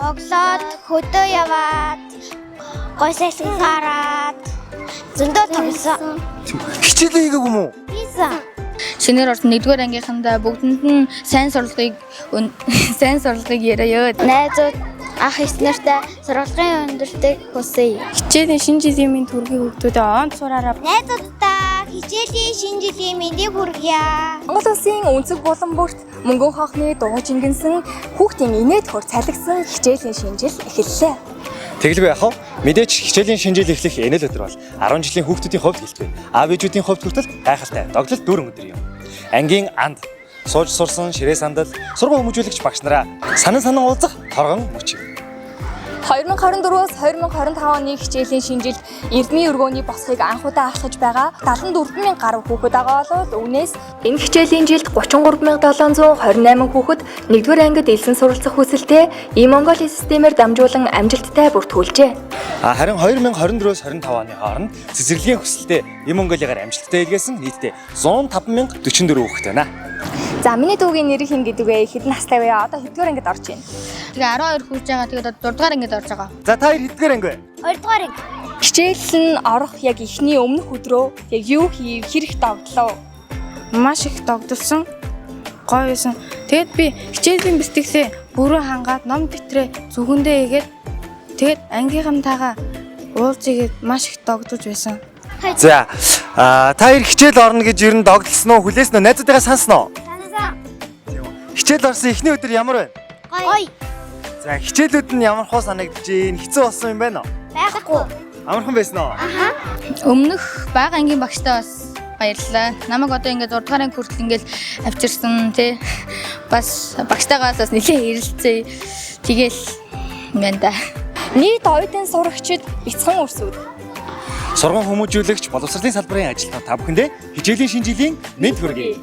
Тоглоод, хөдөө яваад, гой салхин гараад зөндөө тоглосон. Хичээлээ хийгээгүй юм уу? Хийсэн. Шинээр орсон 1-р ангийнхандаа бүгдэнд нь сайн сурлагыг сайн сурлагыг яриа. Найзууд, ах эх нартай сургалгын өндөртөг хүсье. Хичээлийн шинэ жилийн минь төргийн хүүхдүүдэд онц сураараа. Найзууддаа хичээлийн шинэ жилийн мэндийг хүргье. Монгол улсын өнцөг булан бүрт мөнгөн хонхны дуу жингэнсэн хүүхдийн инээд хөр цалигсан хичээлийн шинэ жил эхэллээ. Тэгэлгүй яах вэ? Мэдээч хичээлийн шинэ жил эхлэх энэл өдөр бол 10 жилийн хүүхдүүдийн хувьд гэлтгүй. Аав ээжүүдийн хувьд хүртэл гайхалтай. Догтлол дүүрэн өдөр юм. Ангийн анд сууж сурсан ширээ сандал, сургууль хүмүүжүүлэгч багш нараа санан санан уулзах торгон мөч юм. 2024-өөс 2025 оны хичээлийн шинэ жилд Эрдмийн өргөөний босхийг анх удаа алхаж байгаа 74 мянган гаруй хүүхэд байгаа болвол үүнээс энэ хичээлийн жилд 33,728 хүүхэд 1-р ангид элсэн суралцах хүсэлтэд И-Монголи системээр дамжуулан амжилттай бүртгүүлжээ. Харин 2024-өөс 25 оны хооронд цэцэрлэгийн хүсэлтэд И-Монголигаар амжилттай илгээсэн нийтдээ 105,044 хүүхэд байна. За, миний дүүгийн нэр хэн гэдэг вэ? Хэдэн настай вэ? Одоо хэддүгээр ангид орж байна? Тэгээ 12 хүрж байгаа. Тэгээд 6 дугаар ангид орж байгаа. За, та хоёр хэддүгээр анги вэ? 2 дугаар анги. Хичээл нь орох яг эхний өмнөх өдрөө яг юу хийв, хэрэг догдлоо? Маш их догдолсон. Гоё байсан. Тэгээд би хичээлийн бэлтгэлээ бүрэн хангаад, ном дэвтрээ зүгэндээ игээд, тэгээд ангийнхантайгаа уулзъя гээд маш их догдолж байсан. За, та хоёр хичээл орно гэж ер нь догдолсон уу, хүлээсэн үү, найзуудыгаа сансан уу? Сансан. Хичээл орсон эхний өдөр ямар байна? Гоё. За, хичээлүүд нь ямар хуу санагдаж байна? Хэцүү болсон юм байна уу? Байхгүй. Амархан байсан уу? Өмнөх бага ангийн багштай бас баярлалаа. Намайг одоо ингээд 6 дугаар анги хүртэл ингээд авчирсан, тий. Бас багштайгаа бас нэлээд ярилцъя. Тэгээл юм да. Нийт оюутан сурагчид бяцхан өрсүүд. Сургууль хүмүүжүүлэгч, боловсролын салбарын ажилтнууд та бүхэндээ хичээлийн шинэ жилийн мэнд хүргэе.